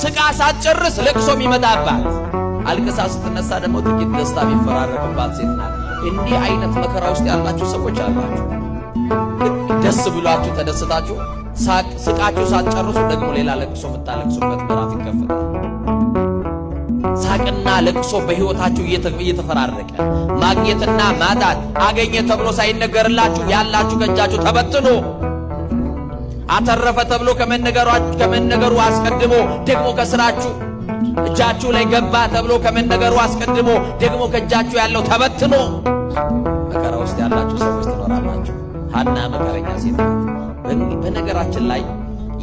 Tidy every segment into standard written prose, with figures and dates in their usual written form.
ስቃ ሳትጨርስ ለቅሶ የሚመጣባት፣ አልቅሳ ስትነሳ ደግሞ ጥቂት ደስታ የሚፈራረቅባት ሴት ናት። እንዲህ አይነት መከራ ውስጥ ያላችሁ ሰዎች አላችሁ። ልክ ደስ ብሏችሁ ተደስታችሁ ስቃችሁ ሳትጨርሱ ደግሞ ሌላ ለቅሶ የምታለቅሱበት ምዕራፍ ይከፈታል። ሳቅና ለቅሶ በሕይወታችሁ እየተፈራረቀ፣ ማግኘትና ማጣት፣ አገኘ ተብሎ ሳይነገርላችሁ ያላችሁ ከእጃችሁ ተበትኖ፣ አተረፈ ተብሎ ከመነገሩ አስቀድሞ ደግሞ ከስራችሁ እጃችሁ ላይ ገባ ተብሎ ከመነገሩ አስቀድሞ ደግሞ ከእጃችሁ ያለው ተበትኖ መከራ ውስጥ ያላችሁ ሰዎች ትኖራላችሁ። ሐና መከረኛ ሴት ናት። በነገራችን ላይ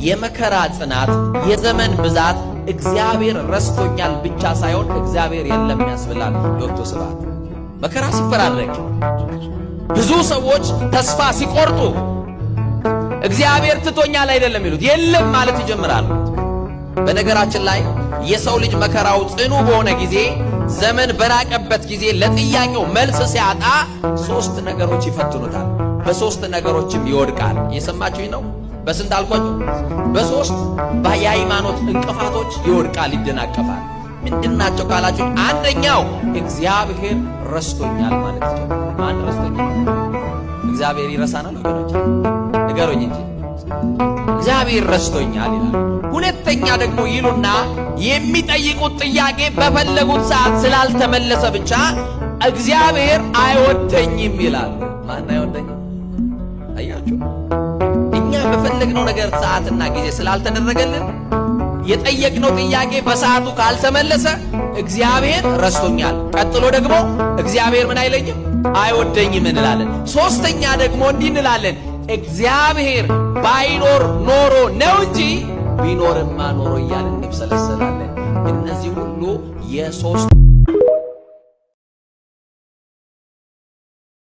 የመከራ ጽናት፣ የዘመን ብዛት እግዚአብሔር ረስቶኛል ብቻ ሳይሆን እግዚአብሔር የለም ያስብላል። ዶክተር ስብሐት፣ መከራ ሲፈራረቅ፣ ብዙ ሰዎች ተስፋ ሲቆርጡ እግዚአብሔር ትቶኛል አይደለም ይሉት፣ የለም ማለት ይጀምራሉ። በነገራችን ላይ የሰው ልጅ መከራው ጽኑ በሆነ ጊዜ፣ ዘመን በራቀበት ጊዜ፣ ለጥያቄው መልስ ሲያጣ ሶስት ነገሮች ይፈትኑታል። በሶስት ነገሮችም ይወድቃል። እየሰማችሁኝ ነው? በስንት አልኳችሁ? በሶስት የሃይማኖት እንቅፋቶች ይወድቃል፣ ይደናቀፋል። ምንድናቸው ካላችሁ፣ አንደኛው እግዚአብሔር ረስቶኛል ማለት ይጀምራል። ማን ረስቶኛል? እግዚአብሔር ይረሳናል ወገኖች? ንገሩኝ እንጂ። እግዚአብሔር ረስቶኛል ይላል። ሁለተኛ ደግሞ ይሉና የሚጠይቁት ጥያቄ በፈለጉት ሰዓት ስላልተመለሰ ብቻ እግዚአብሔር አይወደኝም ይላል። ማን አይወደኝም? አያችሁ፣ እኛ በፈለግነው ነገር ሰዓትና ጊዜ ስላልተደረገልን፣ የጠየቅነው ጥያቄ በሰዓቱ ካልተመለሰ እግዚአብሔር ረስቶኛል። ቀጥሎ ደግሞ እግዚአብሔር ምን አይለኝም፣ አይወደኝም እንላለን። ሶስተኛ ደግሞ እንዲህ እንላለን፣ እግዚአብሔር ባይኖር ኖሮ ነው እንጂ ቢኖርማ ኖሮ እያልን እንብሰለሰላለን። እነዚህ ሁሉ የሶስት